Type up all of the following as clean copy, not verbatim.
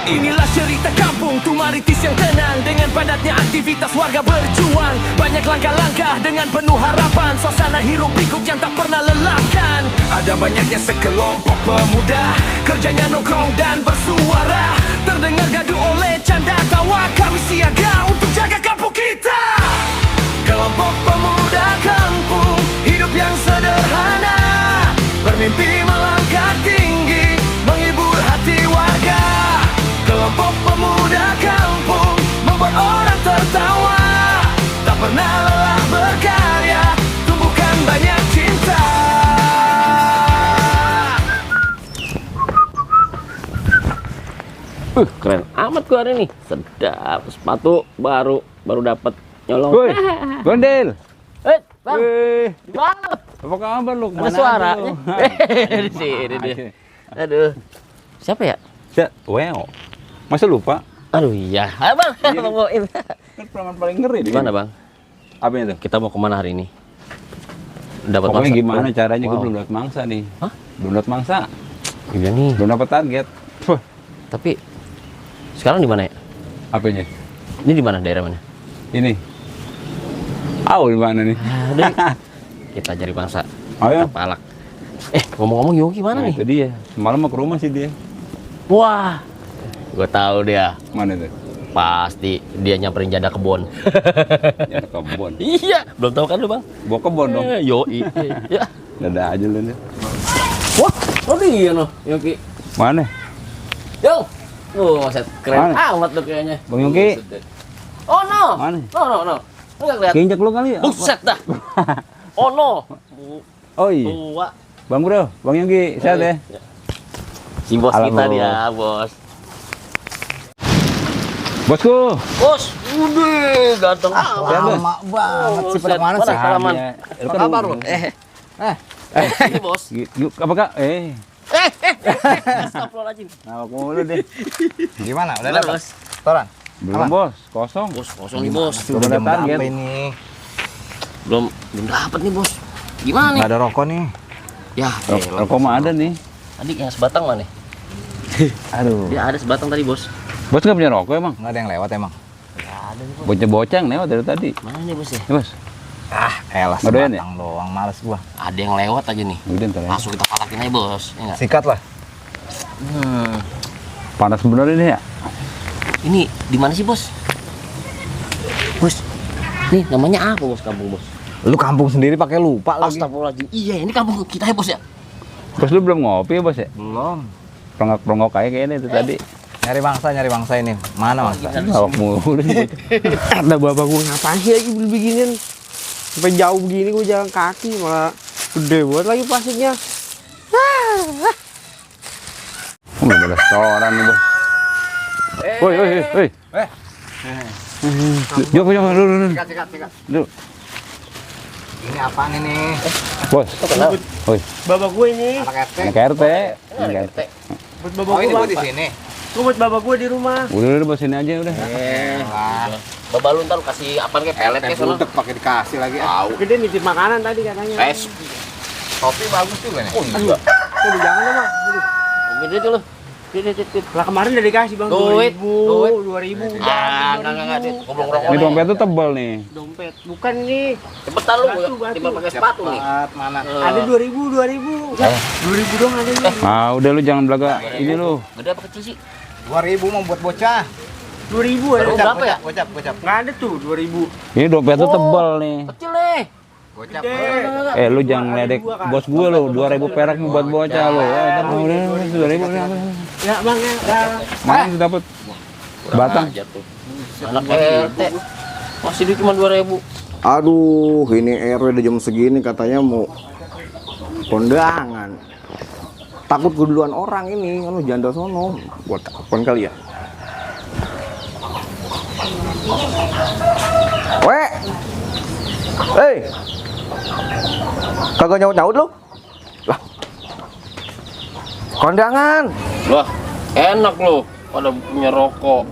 Inilah cerita kampung Tumaritis yang tenang, dengan padatnya aktivitas warga berjuang. Banyak langkah-langkah dengan penuh harapan, suasana hiruk pikuk yang tak pernah lelahkan. Ada banyaknya sekelompok pemuda, kerjanya nongkrong dan bersuara. Terdengar gaduh oleh canda tawa, kami siaga untuk jaga kampung kita. Kelompok pemuda kampung, hidup yang sederhana, bermimpi melangkah tinggi, menghibur hati warga. Kelompok pemuda kampung, membuat orang tertawa, tak pernah lelah berkarya, tumbuhkan banyak cinta. Keren amat gua hari ini. Sedap, sepatu baru dapat nyolong. Woi, Gondel. Bang. Gimana? Apa kabar lu? Ada suaranya. Di sini dia. Aduh. Siapa ya? Wow. Masa lupa? Aduh iya. Ayo Bang, tungguin. Kan preman paling ngeri di Gimana Bang? Apa itu? Kita mau kemana hari ini? Dapat Pokoknya mangsa? gimana caranya? Gue Wow. belum dapat mangsa nih. Hah? Belum dapat mangsa. Iya nih. Belum dapat target. Wah, Tapi sekarang di mana ya? apanya? Ini di mana, daerah mana? Ini. Aw, di mana nih? Udah. Kita cari mangsa. Ayo. Palak. Ngomong-ngomong Yogi mana Nah, nih? itu dia. Semalam mau ke rumah sih dia. Wah. Gue tahu dia. Mana itu? Pasti dia nyamperin janda kebon. Ya kebon. Iya, belum tahu kan lu Bang? Bawa kebon dong. Yoi. Ya. Dada aja lu nih. Wah, dia no, Yogi. Mana? Yo. Set keren Mana? amat tuh kayaknya. Bang Yogi. Oh no. Mana? No. Enggak kelihatan. Keinjak lu kali ya? Buset dah. Oh no. Oh iya. Tua. Bang Bro, Bang Yogi, sehat ya? Si bos kita Halo. dia, bos. Bosku. Bos, udah ganteng amat. Lama banget sih, pada mana sih? Salaman. Ya, lu Apa kan kabar lu? Ini bos. Apa Kak? Astagfirullahaladzim. Nah, mulu deh. Gimana? Udah Gimana, dapat? bos? Setoran? Belum, Aman? Bos. Kosong. Bos, kosong nih bos. Belum ada Jam berapa target. ini? Belum dapat nih bos. Gimana nih? Nggak ada rokok nih. Ya, Rokok mah ada nih. tadi yang sebatang mana? Aduh. Dia ada sebatang tadi bos. Bos nggak punya rokok emang? Nggak ada yang lewat emang. Ada nih bos. Bocah-bocah yang lewat dari tadi. Mana nih bos ya? Ya, Bos. Elah, Nggak doyan ya? sebatang doang, males gua. Ada yang lewat aja nih. Udah ntar ya. Langsung kita palakin aja bos. Ya nggak? Sikat lah. Panas bener ini ya? Ini di mana sih bos? Bos, nih namanya apa bos kampung bos? Lu kampung sendiri pakai lupa lagi. Astagfirullahaladzim. Iya, ini kampung kita ya bos ya? Bos lu belum ngopi ya Bos ya? Belum. Perongok-perongok kayak kayaknya itu tadi. Nyari bangsa ini. Mana bangsa? Awak mulu sih. Ada bapak gue ngapain sih lagi beli beginian sampai jauh begini gue jalan kaki malah gede buat lagi plastiknya. Belum ada restoran nih Bos. Woi. Yuk, dulu. Sikat. Dulu. Ini apaan ini? Bos. Woi, Bapak gue ini, Anak RT. anak RT. Anak RT. buat bapak Oh, gue ini gua bapak. di sini. Gue buat bapak gue di rumah. Udah Bos ini aja udah. Wah, Bapak lu ntar lu kasih apaan kayak pelet kayak sono. budek pakai dikasih lagi. Tahu. Gede nitip makanan tadi katanya. Tes. Kopi bagus juga nih. Oh iya. Udah jangan deh bang. Aduh. Ini tuh lu. Lah kemarin udah dikasih bang. Duit. 2000. Enggak. Goblok rokok. Ini dompet tuh tebal nih. Dompet. Bukan ini. Cepetan lu Batu. tiba pakai sepatu nih. Cepat, mana? Ada 2000. 2000 dong ada ini. Ah, udah lu jangan belaga ini lu. Gede apa kecil sih? 2000 mau buat bocah. 2000 ada. Baru berapa ya? Gocap. Nggak ada tuh 2000. Ini dompet tuh tebal nih. Kecil nih. Gocap. Gede. Lu jangan ledek bos gue lu, 2000 perak nih buat bocah lu. Udah 2000 udah. Ya bang ya. Mana sih dapat? Batang. Aja tuh. Anak RT. Masih duit cuma 2000. Aduh, ini RW udah jam segini katanya mau kondangan. Takut gue duluan orang ini, kan janda sono. Buat kapan kali ya? Hei, kagak nyaut-nyaut lu? Lah, kondangan. Wah, enak lu. Pada punya rokok.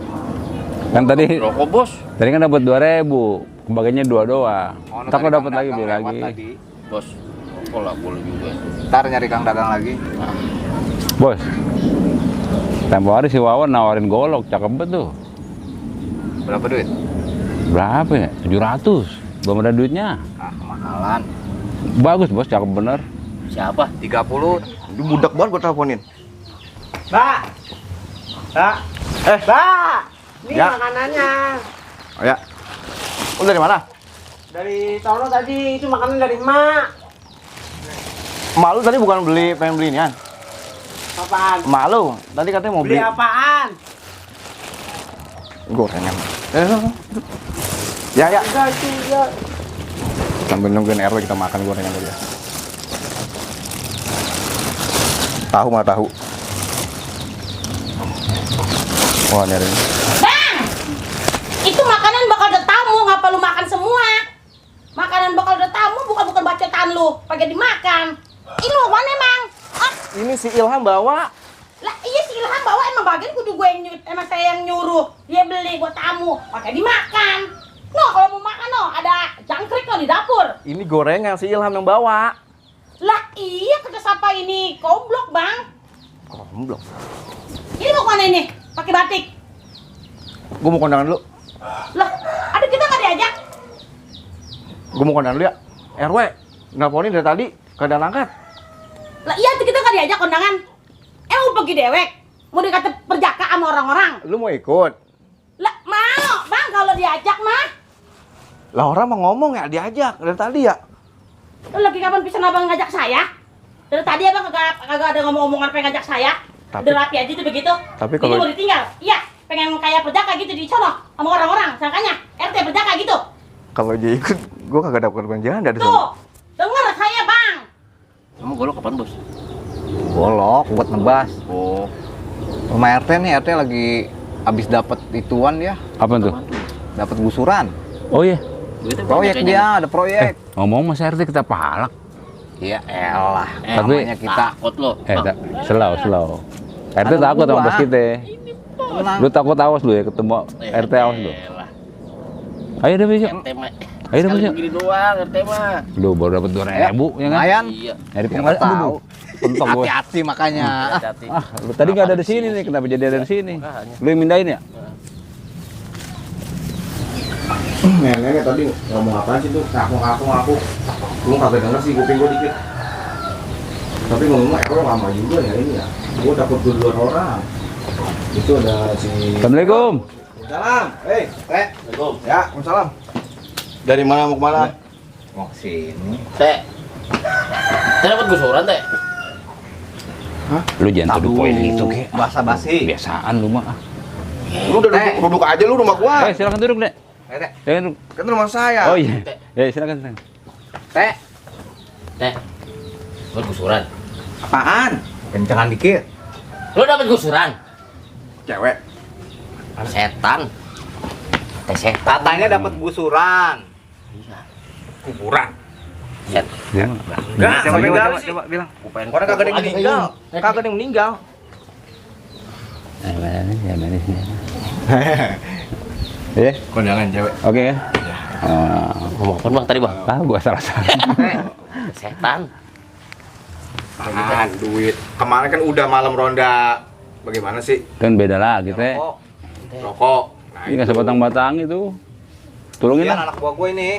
Kan tadi Rokok bos. kan dapat 2000, kebagiannya 2 doang. Entar lo dapat lagi beli lagi. Bos, rokok lah boleh juga. Ntar nyari kang dagang lagi. Bos. Tempo hari si Wawan nawarin golok, cakep banget tuh. Berapa duit? Berapa ya? 700. Belum ada duitnya. Ah, kemahalan. Bagus bos, cakep bener. Siapa? 30. Ini budak banget gua teleponin. Mbak. Mbak. Mbak. Ini Ya. makanannya. Oh ya. Lu dari mana? Dari sono tadi, itu makanan dari emak. Emak lu tadi bukan pengen beli inian. Apaan? Emak lu tadi katanya mau Beli beli apaan? gorengan. Ya ya. Enggak, enggak. Sambil nungguin RW kita makan gorengan dulu ya. Tahu mah tahu. Wah, ini ada ini. Bang! Itu makanan bakal ada tamu, ngapa lu makan semua? Makanan bakal ada tamu bukan bacotan lu, pakai dimakan. Ini mau mana emang? Ah, Ini si Ilham bawa. lah iya si Ilham bawa emang bagian kudu gue yang emang saya yang nyuruh. Dia beli buat tamu, pakai dimakan. No, kalau mau makan no, ada jangkrik no di dapur. Ini gorengan si Ilham yang bawa. Lah iya kerja siapa ini? Goblok, Bang. Goblok. Ini mau kemana ini? Pakai batik. Gua mau kondangan dulu. Lah, ada kita nggak diajak? Gua mau kondangan dulu ya. RW, nelponin dari tadi, keadaan angkat. Lah iya kita nggak diajak kondangan. Mau pergi dewek? Mau dikata perjaka sama orang-orang? Lu mau ikut? Lah mau, Bang kalau diajak mah. Lah orang mau ngomong ya diajak dari tadi ya. Lu lagi kapan bisa abang ngajak saya? Dari tadi abang kagak ada ngomong-ngomongan pengen ngajak saya. Tapi- Udah rapi aja tuh begitu. Tapi Ini kalau- mau ditinggal. Iya, pengen kayak perjaka gitu di sono sama orang-orang. Sangkanya RT perjaka gitu. Kalau dia ikut, gua kagak dapat kerjaan dari Tuh, sana. denger saya Bang. Kamu golok kapan bos? Golok buat nebas. Oh. Rumah RT nih, RT lagi habis dapat ituan ya, Apa tuh? dapat gusuran. Oh iya. Duitnya Proyek banyak dia, ada proyek. Ngomong Mas RT kita palak. Iya, elah. Tapi- Namanya kita takut lo. Slow. RT Ada takut sama gua. bos kita. tenang. Lu takut awas lu ya ketemu RT awas lu. Ayo deh besok. RT mah. Ayo deh besok. Begini doang RT mah. Lu baru dapat 2.000 ya kan? Lumayan. Iya. Dari Siapa pengaruh tahu. Pentok gue. Hati-hati makanya. Hati-hati. Ah, lu tadi nggak ada di sini nih, kenapa jadi ada di sini? Lu yang mindahin ya? Nenek tadi ngomong apaan sih tuh? Ngaku. Lu kagak denger sih kuping gua dikit. Tapi ngomong RW lama juga ya ini ya. Gua dapat duluan orang. Itu ada si. Assalamualaikum. Salam. Teh. Assalamualaikum. Ya, Waalaikumsalam. Dari mana mau kemana? Mau sini. Teh. Teh dapat gusuran teh. Lu jangan tuduh poin itu, Ge. Basa-basi. Biasaan lu mah. Lu udah duduk aja lu rumah gua. Silakan duduk, Dek. Teh. Silakan duduk. Kan rumah saya. Oh iya. Ya, silakan. Teh. Teh. Dapat gusuran. Apaan? Kencengan dikit. Lo dapat gusuran? Cewek. Setan. Teh setan. Katanya dapat gusuran. Kuburan. Set. Ya. Enggak, Coba bilang. Orang kagak ada yang meninggal. Kagak ada yang meninggal. Ya, manis. Ya, Kondangan cewek. oke kan? Ngomong apa Bang tadi Bang? Ah, gua salah. Setan. Apaan duit? Kemarin kan udah malam ronda. Bagaimana sih? Kan beda lagi, Teh. Rokok. Nah, Ini nggak sebatang-batang itu. Tolongin Iya, lah. anak buah gue ini.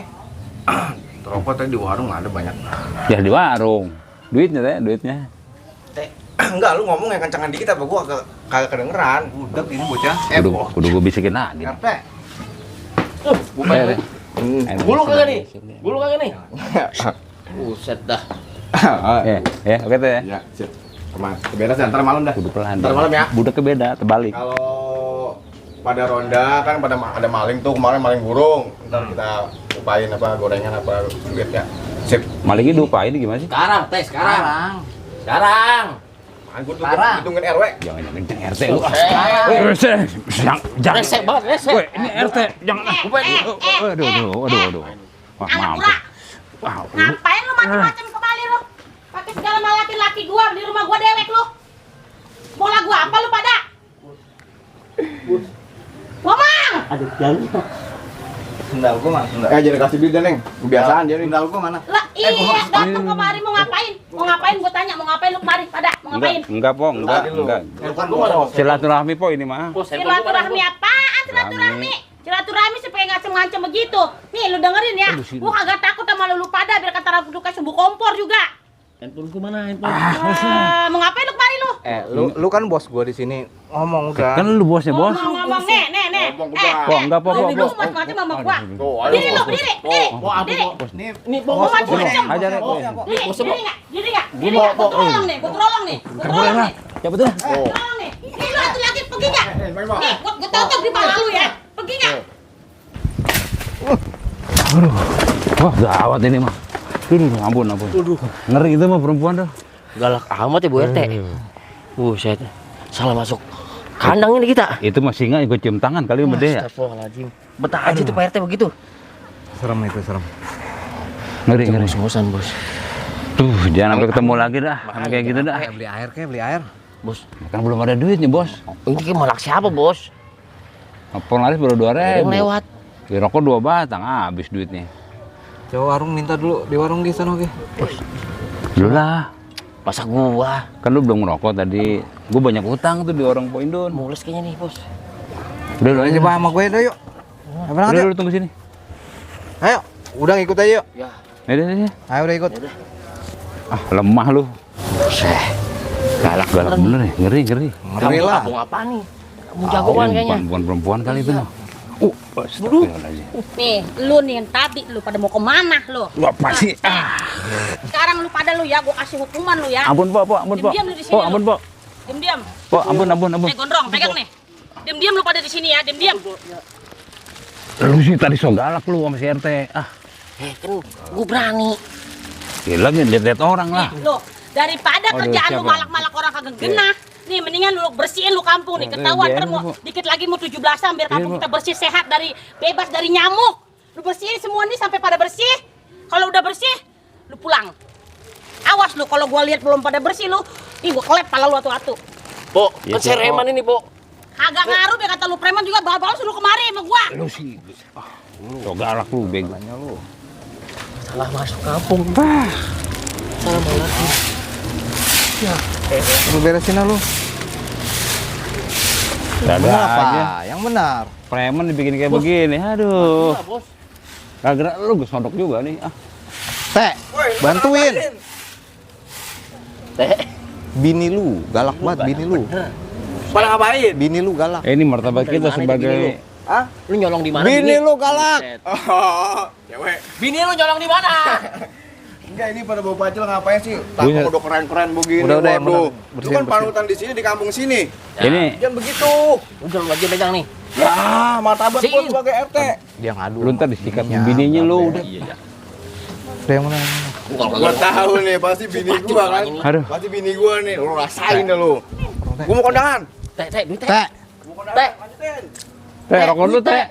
Rokok tadi di warung ada banyak. Ya di warung. Duitnya, Teh, duitnya. Enggak, lu ngomong yang kencangan dikit apa gua kagak kedengeran. Budak ini bocah. Kudu gua bisikin lagi. RT. Teh. Gulung kagak nih? Gulung kagak nih? Buset dah. Ya, oke Teh. Ya, siap. Kemana? Beres ya, ntar malam dah. Kudu pelan. Ntar malam ya. Budaknya beda, terbalik. Kalau pada ronda kan ada maling tuh, kemarin maling burung. Ntar kita upain apa gorengan apa duitnya. Sip. Malingnya diupain gimana sih? Sekarang, Teh, sekarang. Sekarang. Gua Parah. hitungin RW. Jangan kenceng RT lu. Jangan. Resek banget, resek. Woi, ini RT. Jangan. Aduh. Wah, Anak mampus. murah. Wah, Ngapain lu macam-macam ke Bali lu? Pakai segala sama laki-laki gua di rumah gua dewek lu. Bola gua apa lu pada? Ngomong. Aduh, jangan. Sendal gua mana? Sendal. Jangan kasih duit deh, Neng. Kebiasaan dia nih. Sendal gua mana? Lah iya, datang kemari mau ngapain? Mau ngapain? Gue tanya mau ngapain lu kemari pada? Mau ngapain? Enggak, Po, enggak. Telepon gua mana, Bos? Silaturahmi, Po, ini mah. Silaturahmi apaan? Silaturahmi? Silaturahmi supaya ngancem-ngancem begitu. Nih lu dengerin ya. Gua kagak takut sama lu pada biar kata Rabu Duka sumbu kompor juga. Handphoneku mana handphone? Mau ngapain lu kemari lu? Lu kan bos gua di sini. Ngomong udah. Kan lu bosnya, Bos. Ngomong nih. Po, enggak, Po, Po, Lu Po. macam-macam sama gua. Ayo, Diri lu, diri. Nih Gua macam-macam. Ajar ya. Diri enggak? Gua tolong nih. Gua tolong nih. Ya betul. Tolong nih. Nih lu satu lagi pergi enggak? Nih, gua totok di pala lu ya. Pergi enggak? Wah, gawat ini mah. Aduh, ampun. Ngeri itu mah perempuan dah. Galak amat ya Bu RT. Buset. Salah masuk kandang ini kita. Itu mah singa ikut cium tangan kali sama dia ya. Astagfirullahaladzim. Betah aja tuh Pak RT begitu. Serem itu, serem. Ngeri. Ngos-ngosan bos. Tuh, jangan sampai ketemu lagi dah. Kayak gitu dah. Beli air. Bos. Kan belum ada duitnya, Bos. Ini malak siapa bos? Telepon laris baru 2.000. Yang lewat. Di rokok 2 batang, habis duitnya. Coba warung minta dulu di warung di sana, oke. Dulu lah. Masa gua? Kan lu belum ngerokok tadi. Gua banyak utang tuh di warung Po Indun. Mules kayaknya nih bos. Udah lu aja, Coba sama gue deh yuk. Berangkat Udah yuk. lu tunggu sini. Ayo, udah ngikut aja yuk. Ya. Udah. Ayo udah ikut. Ah, lemah lu. Galak bener nih, ngeri. Ngeri lah. Kamu apa nih? Kamu jagoan kayaknya. Perempuan kali itu mah. Astagfirullahaladzim. Nih, lu nih yang tadi lu pada mau kemana lu? Lu apa sih? Sekarang lu pada lu ya, gua kasih hukuman lu ya. Ampun, Po, ampun, Po. Diam-diam lu di sini, Po, lu. ampun, Po. Diam-diam. Po, ampun. Gondrong, pegang nih. Diam-diam lu pada di sini ya, diam-diam. Lu sih tadi so galak lu sama si RT. Ah, Kan gua berani. gila lihat orang lah. Nih, lu daripada Aduh, kerjaan lu siapa? malak-malak orang kagak genah. Nih, mendingan lu bersihin lu kampung nih. Ketahuan ntar mau dikit lagi mau 17-an biar kampung kita bersih sehat dari bebas dari nyamuk. Lu bersihin semua nih sampai pada bersih. Kalau udah bersih, lu pulang. Awas lu kalau gua lihat belum pada bersih lu, ih gua kelep pala lu atu-atu. Po, kan saya reman ini po. Kagak ngaruh biar kata lu preman juga bawa lu kemari sama gua. Lu sih. So galak lu, bego. Salah masuk kampung. Salah malah. Lu beresin lah lu. Ada Benar apa? aja. Yang benar. Preman dibikin kayak begini. Aduh. Kagak lu gue sodok juga nih. Ah. Teh, bantuin. Teh, Bini lu, galak banget bini lu. Pada ngapain? Bini lu galak. Ini martabat kita Dari mana sebagai bini lu nyolong di mana? Bini lu galak. Oh, cewek. Bini lu nyolong di mana? Enggak, ini pada bawa pacul ngapain sih? Buset. Tampang udah keren-keren begini. Udah, yang waduh. bener. Itu kan panutan di sini, di kampung sini. ini Jangan begitu. Udah lu aja pegang nih. Ya, martabat Sini. gua sebagai RT. Dia ngadu. lu ntar disikat bininya lu udah. Iya. Udah yang mana? Gua tahu nih, pasti bini gua kan. Aduh. Pasti bini gua nih, lu rasain dah lu. Gua mau kondangan. Teh, duit teh. Teh, Teh, Teh, rokok lu, Teh.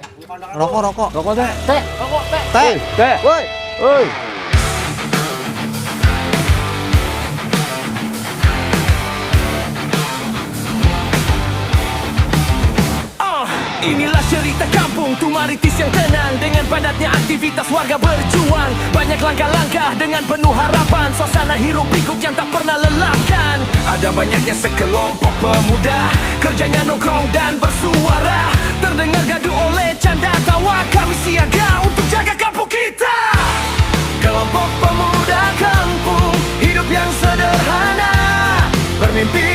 rokok. Rokok, Teh. teh, rokok teh. Teh, Teh. woi. Oi. Inilah cerita kampung Tumaritis yang tenang dengan padatnya aktivitas warga berjuang. Banyak langkah-langkah dengan penuh harapan. Suasana hirup pikuk yang tak pernah lelahkan. Ada banyaknya sekelompok pemuda kerjanya nongkrong dan bersuara. Terdengar gaduh oleh canda tawa. Kami siaga untuk jaga kampung kita. Kelompok pemuda kampung hidup yang sederhana, bermimpi